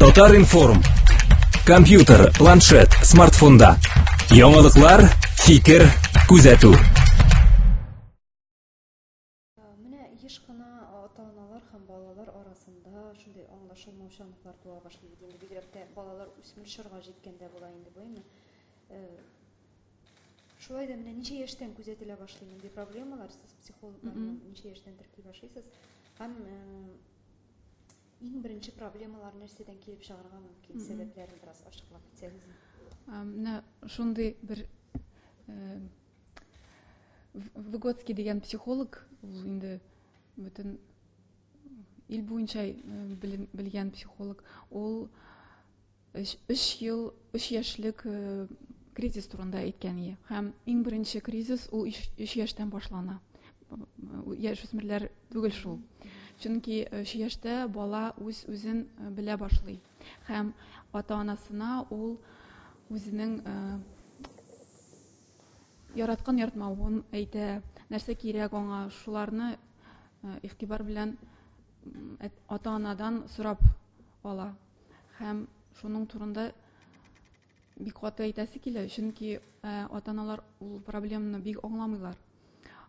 Татар-информ. Компьютер, планшет, смартфонда. Яңалыклар, фикер, күзәтү. Менә еш кына ата-аналар һәм балалар арасында шундый аңлашылмаучанлыклар туа башлый бит инде. Бигрәк тә балалар үсмер чорга җиткәндә була инде бу, әйме? Шулай да менә ничә яшьтән күзәтелә башлый мондый проблемалар? Сез психологларны ничә яшьтән терки башлыйсыз? Һәм иң беренче проблемалар нәрсәдән килеп чыгарга мөмкин? Сәбәпләрен бераз ачыклап китсәгез. Менә шундый бер Выготский дигән психолог, ул инде бөтен ил буенча белгән психолог, ул өч ел, өч яшьлек кризис турында әйткән ие. Һәм иң беренче кризис ул өч яшьтән башлана. Яшүсмерләр түгел шул. Чөнки өч яшьтә бала үз-үзен белә башлый. Һәм ата-анасына ул үзенең яраткан яратмавын әйтә, нәрсә кирәк аңа, шуларны игътибар белән ата-анадан сорап ала. Һәм шуның турында бик каты әйтәсе килә, чөнки ата-аналар ул проблеманы бик аңламыйлар.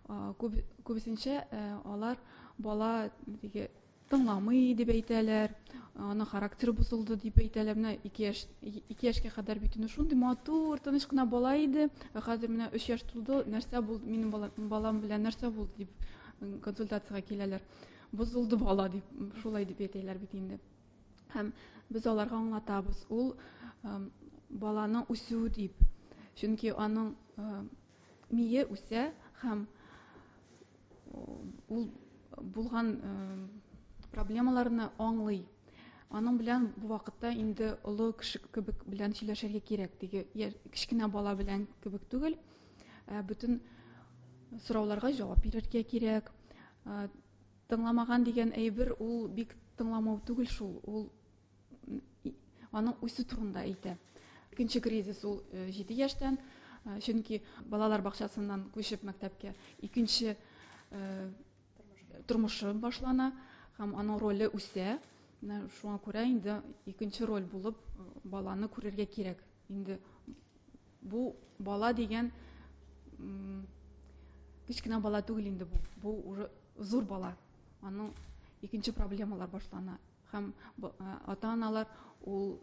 Күбесенчә алар бала теге тыңламый дип әйтәләр, аның характеры бозылды дип әйтәләр. Менә 2 яшь, 2 яшькә кадәр бит инде шундый матур, тыныч кына бала иде, ә хәзер менә 3 яшь тулды, нәрсә булды, минем балам белән нәрсә булды дип консультациягә киләләр. Бозылды бала дип, шулай дип әйтәләр бит инде. Һәм без аларга аңлатабыз, ул баланың үсүе дип. Чөнки аның мие үсә һәм ул булган проблемаларны аңлый. Аның белән бу вакытта инде олы кеше кебек белән сөйләшергә кирәк. Теге кечкенә бала белән кебек түгел. Бөтен сорауларга җавап бирергә кирәк. Тыңламаган дигән әйбер ул бик тыңламау түгел шул, ул аның үсү турында әйтә. Икенче кризис ул 7 яшьтән, чөнки балалар бакчасыннан күчеп мәктәпкә икенче тормышы башлана һәм аның роле үсә. Менә шуңа күрә инде икенче роль булып баланы күрергә кирәк. Инде бу бала дигән кечкенә бала түгел инде бу. Бу уже зур бала. Аның икенче проблемалар башлана. Һәм ата-аналар ул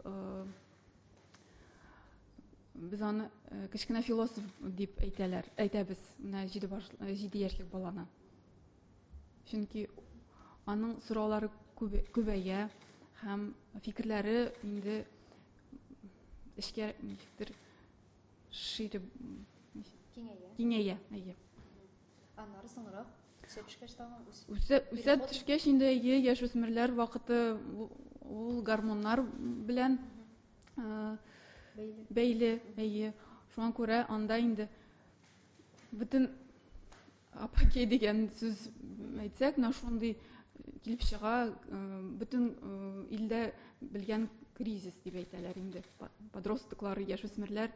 без аны кечкенә философ дип әйтәләр, әйтәбез, менә 7 яшьлек баланы. Чөнки аның сораулары күбәя һәм фикерләре инде эчкә ничектер ширеп киңәя. Киңәя, әйе. Аннары соңрак үсә төшкәч тагын үсә, үсә төшкәч инде әйе, яшүсмерләр вакыты ул гормоннар белән бәйле, әйе. Шуңа күрә анда инде бөтен апогей дигән сүз әйтсәк, менә шундый килеп чыга, бөтен илдә белгән кризис дип әйтәләр инде. Подростоклар, яшүсмерләр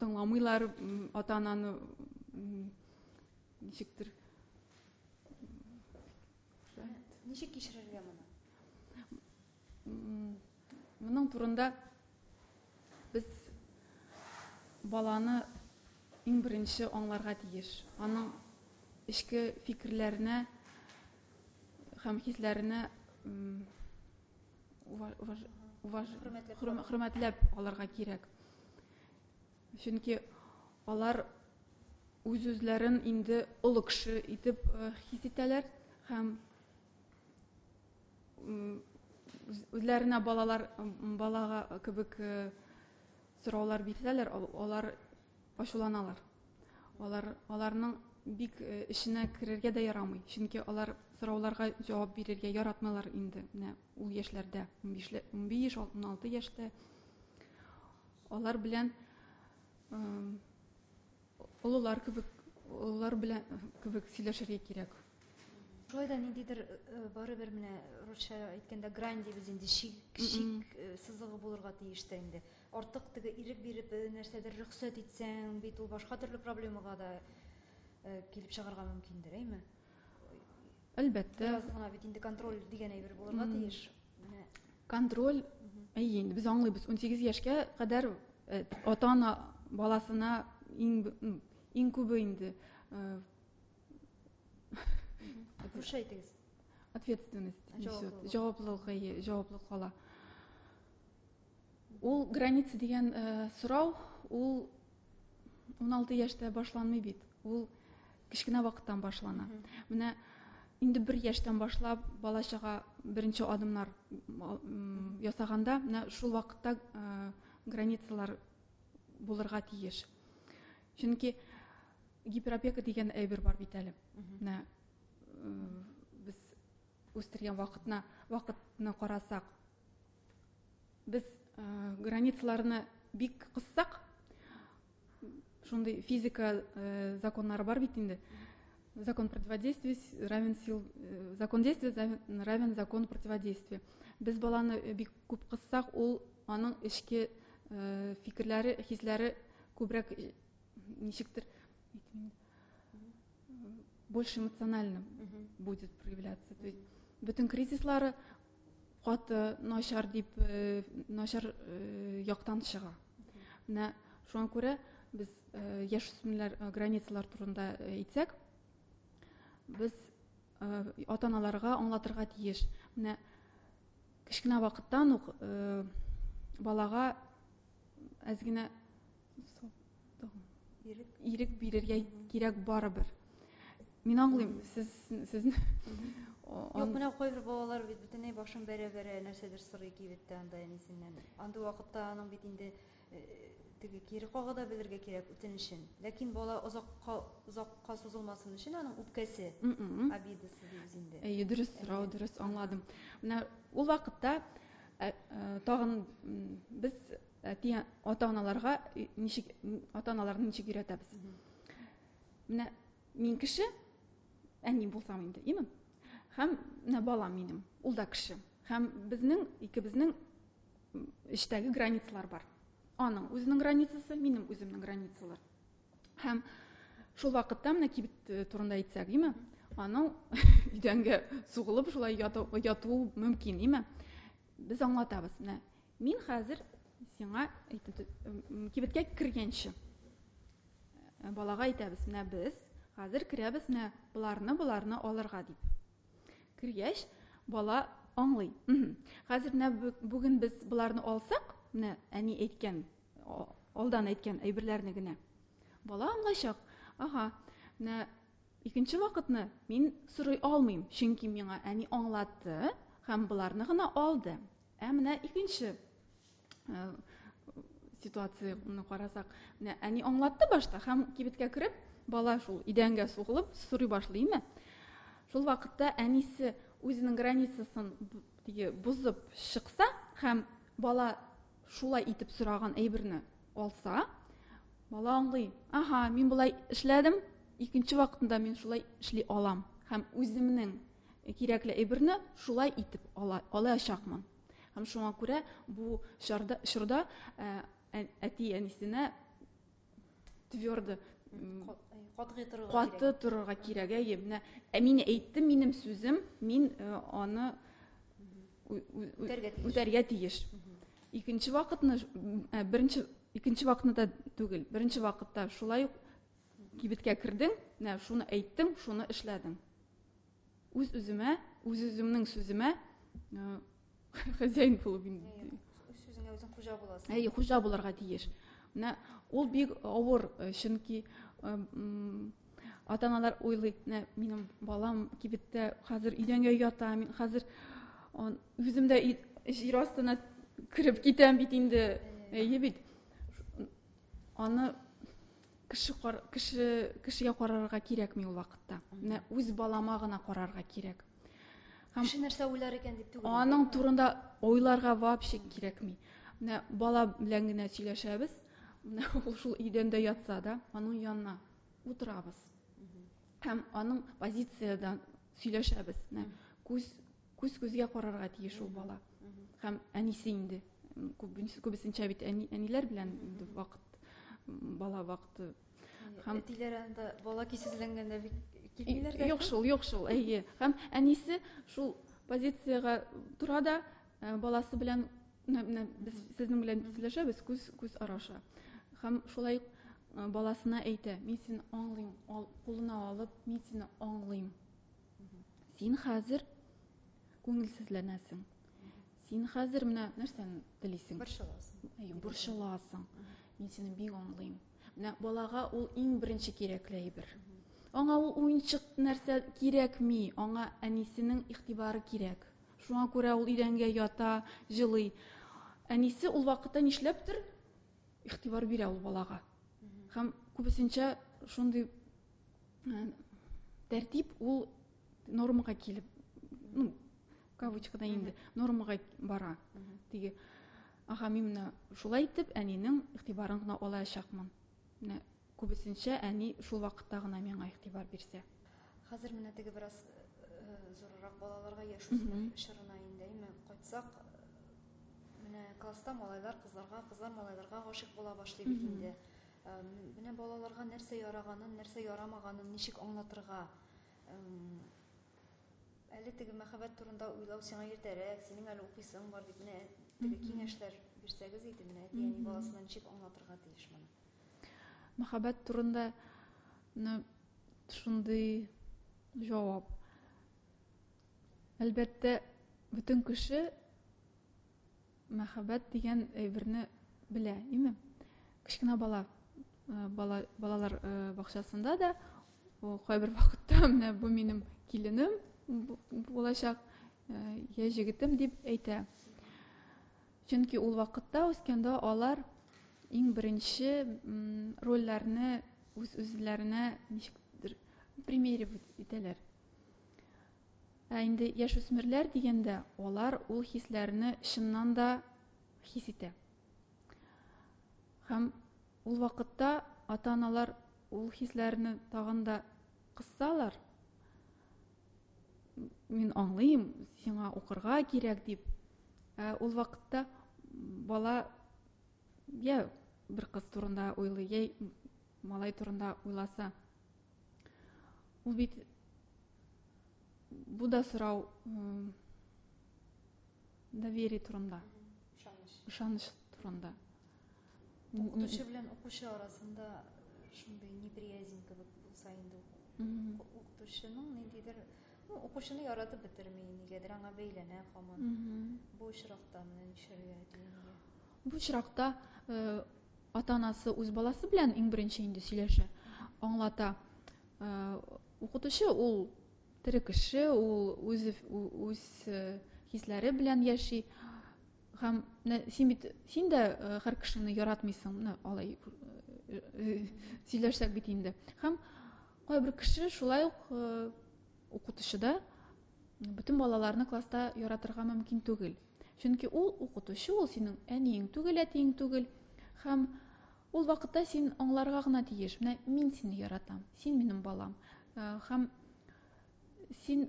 тыңламыйлар ата-ананы ничектер. Ничек кичерергә моны? Моның турында без баланы иң беренче аңларга тиеш. Аның эчке фикерләренә һәм хисләренә хөрмәтләп алырга кирәк. Чөнки алар үз-үзләрен инде олы кеше итеп хис итәләр һәм үзләренә балалар балага кебек сораулар бирсәләр, алар ачуланалар. Алар аларның бик эченә керергә дә ярамый, чөнки алар сорауларга җавап бирергә яратмыйлар инде. Менә ул яшьләрдә, 15, 16 яшьтә алар белән олылар кебек, олылар белән кебек сөйләшергә кирәк. Шулай да ниндидер барыбер менә русча әйткәндә грань дибез инде, чик, чик сызыгы булырга тиештер инде. Артык теге ирек биреп нәрсәдер рөхсәт итсәң, бит ул башка төрле проблемага да килеп чыгарга мөмкиндер, әйме? Әлбәттә. Бераз гына бит инде контроль дигән әйбер булырга тиеш. Менә. Контроль. Әйе, инде без аңлыйбыз, 18 яшькә кадәр ата-ана баласына иң күбе инде Русча әйтегез. Ответственность несет. Җаваплылык, әйе, җаваплылык ала. Ул граница дигән сорау, ул 16 яшьтә башланмый бит. Ул кечкенә вакыттан башлана. Менә инде бер яшьтән башлап бала-чага беренче адымнар ясаганда, менә шул вакытта границалар булырга тиеш. Чөнки гиперопека дигән әйбер бар бит әле. Менә без үстергән вакытны, вакытны карасак, без границаларны бик кыссак, шундый физика законнары бар бит инде. Закон противодействия равен сил, закон действия равен закон противодействия. Без баланы бик күп кыссак, ул аның эчке фикерләре, хисләре күбрәк ничектер больше эмоционально будет проявляться. То есть бөтен кризислары каты начар дип начар яктан чыга. Менә шуңа күрә без яшүсмерләр границалар турында әйтсәк, без ата-аналарга аңлатырга тиеш. Менә кечкенә вакыттан ук балага әз генә ирек бирергә кирәк барыбер. Мин аңлыйм, сез сезне Юк, менә кайбер балалар бит бөтенләй башын бәрә-бәрә нәрсәдер сорый кибеттә анда әнисеннән. Андый вакытта аның бит инде теге кире кага да белергә кирәк үтенечен. Ләкин бала озакка озакка сузылмасын өчен аның үпкәсе, обидасы дибез инде. Әйе, дөрес сорау, дөрес аңладым. Менә ул вакытта тагын без әти ата-аналарга ничек ата-аналарны ничек өйрәтәбез? Менә мин кеше, әни булсам инде, име? Һәм менә балам минем, ул да кеше. Һәм безнең икебезнең эчтәге границалар бар. Аның үзенең границасы, минем үземнең границалар. Һәм шул вакытта менә кибет турында әйтсәк, име? Аның идәнгә сугылып шулай ятуы мөмкин, име? Без аңлатабыз. Менә мин хәзер сиңа кибеткә кергәнче балага әйтәбез, менә без хәзер керәбез, менә боларны, боларны алырга дип. Кергәч, бала аңлый. Хәзер менә бүген без боларны алсак, менә әни әйткән, алдан әйткән әйберләрне генә. Бала аңлайчак. Ага, менә икенче вакытны мин сорый алмыйм, чөнки миңа әни аңлатты һәм боларны гына алды. Ә менә икенче ситуацияне карасак, менә әни аңлатты башта һәм кибеткә кереп, бала шул идәнгә сугылып сорый башлыймы? Шул вакытта әнисе үзенең границасын теге бозып чыкса һәм бала шулай итеп сораган әйберне алса, бала аңлый, ага, мин болай эшләдем, икенче вакытында мин шулай эшли алам һәм үземнең кирәкле әйберне шулай итеп ала, алачакмын. Һәм шуңа күрә бу чорда, чорда әти әнисенә твердо катгый торырга каты торырга кирәк. Әйе, менә мин әйттем, минем сүзем, мин аны үтәргә тиеш. Икенче вакытны, беренче икенче вакытны да түгел, беренче вакытта шулай ук кибеткә кердең, менә шуны әйттең, шуны эшләдең. Үз үземә, үз үземнең сүземә хозяин булып инде. Үз сүзеңә үзең хуҗа буласың. Әйе, хуҗа булырга тиеш. Менә ул бик авыр, чөнки ата-аналар уйлый, менә минем балам кибеттә хәзер өйдәнгә ята, мин хәзер үзем дә җир астына кереп китәм бит инде. Әйе бит. Аны кеше кеше кешегә карарга кирәкми ул вакытта. Менә үз балама гына карарга кирәк. Һәм кеше нәрсә уйлар икән дип түгел. Аның турында уйларга вообще кирәкми. Менә бала белән генә сөйләшәбез. Менә ул шул идәндә ятса да, аның янына утырабыз. Һәм аның позициядан сөйләшәбез. Менә күз күз күзгә карарга тиеш ул бала. Һәм әнисе инде күбесенчә бит әни, әниләр белән инде вакыт бала вакыты. Һәм әтиләр анда бала көйсезләнгәндә бик килмиләр дә. Юк шул, юк шул, әйе. Һәм әнисе шул позициягә тора да, баласы белән Менә без сезнең белән сөйләшәбез, күз күз араша. Һәм шулай э, баласына әйтә, мин сине аңлыйм, ал, кулына алып, мин сине аңлыйм. Син хәзер күңелсезләнәсең. Син хәзер менә нәрсәне телисең? Борчыласың. Әйе, борчыласың. Мин сине бик аңлыйм. Менә балага ул иң беренче кирәкле әйбер. Аңа ул уенчык нәрсә кирәкми, аңа әнисенең игътибары кирәк. Шуңа күрә ул идәнгә ята, җылый. Әнисе ул вакытта нишләптер игътибар бирә ул балага. Һәм күбесенчә шундый э, тәртип ул нормага килеп, ну, кавычкада инде, нормага бара. Теге, аха, мин менә шулай итеп әнинең игътибарын гына алачакмын. Менә күбесенчә әни шул вакытта гына миңа игътибар бирсә. Хәзер менә теге бераз э, зуррак балаларга яшүсмер чорына инде, әйме, кайтсак, менә класста малайлар кызларга, кызлар малайларга гашыйк була башлый бит инде. Э, менә балаларга нәрсә яраганын, нәрсә ярамаганын ничек аңлатырга? Әле теге мәхәббәт турында уйлау сиңа иртәрәк, синең әле укыйсың бар дип, менә теге киңәшләр бирсәгез иде, менә әти-әни баласына ничек аңлатырга тиеш моны? Мәхәббәт турында шундый җавап. Әлбәттә, бөтен кеше мәхәббәт дигән әйберне белә, име? Кечкенә бала, э, бала балалар э, бакчасында да кайбер вакытта менә бу минем киленем булачак, э, я җегетем дип әйтә. Чөнки ул вакытта үскәндә алар иң беренче рольләрне үз-үзләренә ничектер примеривать итәләр. Ә инде яшүсмерләр дигәндә, алар ул хисләрне чыннан да хис итә. Һәм ул вакытта ата-аналар ул хисләрне тагын да кыссалар, мин аңлыйм, сиңа укырга кирәк дип. Ә ул вакытта бала я бер кыз турында уйлый, я малай турында уйласа, ул бит бу да сорау доверие турында. Ышаныч. Ышаныч турында. Укытучы белән укучы арасында шундый неприязнь кебек булса инде укытучының ниндидер ну, укучыны яратып бетерми, нигәдер аңа бәйләнә һаман. Бу очракта менә нишләргә әти-әнигә? Бу очракта э, ата-анасы үз баласы белән иң беренче инде сөйләшә, аңлата. Э, укытучы ул тере кеше, ул үз үз э, хисләре белән яши. Һәм син бит син дә э, һәр кешене яратмыйсың, менә алай сөйләшсәк бит инде. Һәм кайбер кеше шулай ук укытучы да бөтен балаларны класста яратырга мөмкин түгел. Чөнки ул укытучы, ул синең әниең түгел, әтиең түгел. Һәм ул вакытта син аңларга гына тиеш. Менә мин сине яратам, син минем балам. Э, һәм син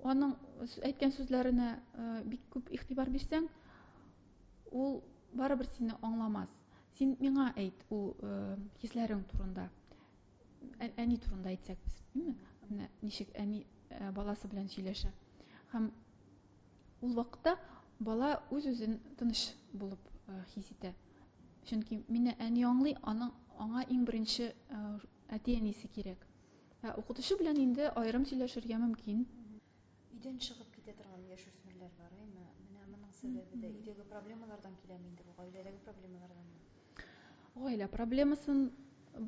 аның әйткән сүзләренә э, бик күп игътибар бирсәң, ул барыбер сине аңламас. Син миңа әйт ул э, хисләрең турында. Әни турында әйтсәк без, менә ничек әни баласы белән сөйләшә. Һәм ул вакытта бала үз-үзен тыныч булып хис итә. Чөнки мине әни аңлый, аның аңа иң беренче әти-әнисе кирәк. Ә укытучы белән инде аерым сөйләшергә мөмкин. Өйдән чыгып китә торган яшүсмерләр бар, әйме? Менә моның сәбәбе дә өйдәге проблемалардан киләме инде бу, гаиләдәге проблемаларданмы? Гаилә проблемасын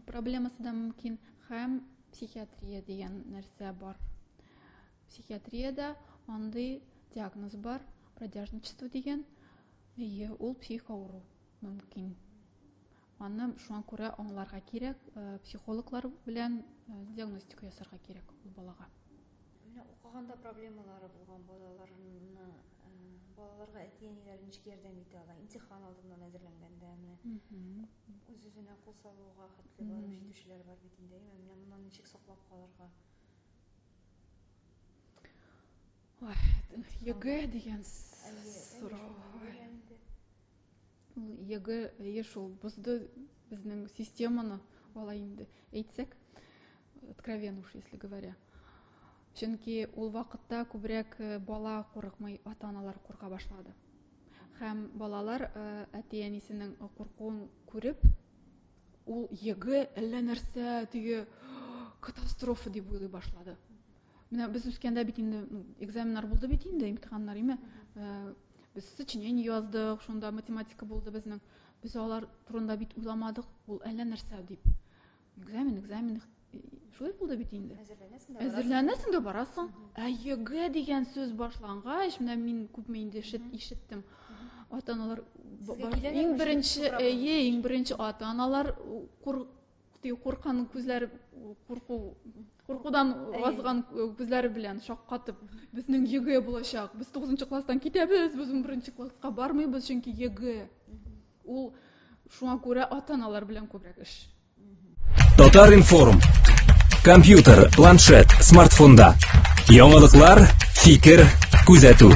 проблемасы да мөмкин һәм психиатрия дигән нәрсә бар. Психиатриядә андый диагноз бар, бродяжничество дигән. Әйе, ул психик авыру мөмкин. Аны шуңа күрә аңларга кирәк, э, психологлар белән э, диагностика ясарга кирәк ул балага. Менә укыганда проблемалары булган балаларны, э, балаларга әти-әниләр ничек ярдәм итә ала? Имтихан алдыннан әзерләнгәндә менә үз-үзенә кул салуга хәтле барып җитүчеләр бар бит инде, әйме? Менә моннан ничек саклап калырга? Ой, ЕГЭ дигән сорау. Ул ЕГЭ, әйе шул, бозды безнең системаны, алай инде әйтсәк, откровенно уж если говоря. Чөнки ул вакытта күбрәк э, бала курыкмый, ата-аналар курка башлады. Һәм балалар әти-әнисенең куркуын күреп, ул ЕГЭ әллә нәрсә теге катастрофа дип уйлый башлады. Менә без үскәндә бит инде экзаменнар булды бит инде, имтиханнар име. Без сочинение яздык, шунда математика булды безнең. Без алар турында бит уйламадык, ул әллә нәрсә дип. Экзамен, экзамен, шулай булды бит инде. Әзерләнәсең дә барасың. Әзерләнәсең дә барасың. Ә ЕГЭ дигән сүз башлангач, менә мин күпме инде ишеттем. Ата-аналар иң беренче, әйе, иң беренче ата-аналар куркан күзләре курку куркудан азган күзләре белән шаккатып, безнең ЕГЭ булачак, без 9 класстан китәбез, без 11 класска бармыйбыз, чөнки ЕГЭ. Ул шуңа күрә ата-аналар белән күбрәк эш. Татар-информ. Компьютер, планшет, смартфонда. Яңалыклар, фикер, күзәтү.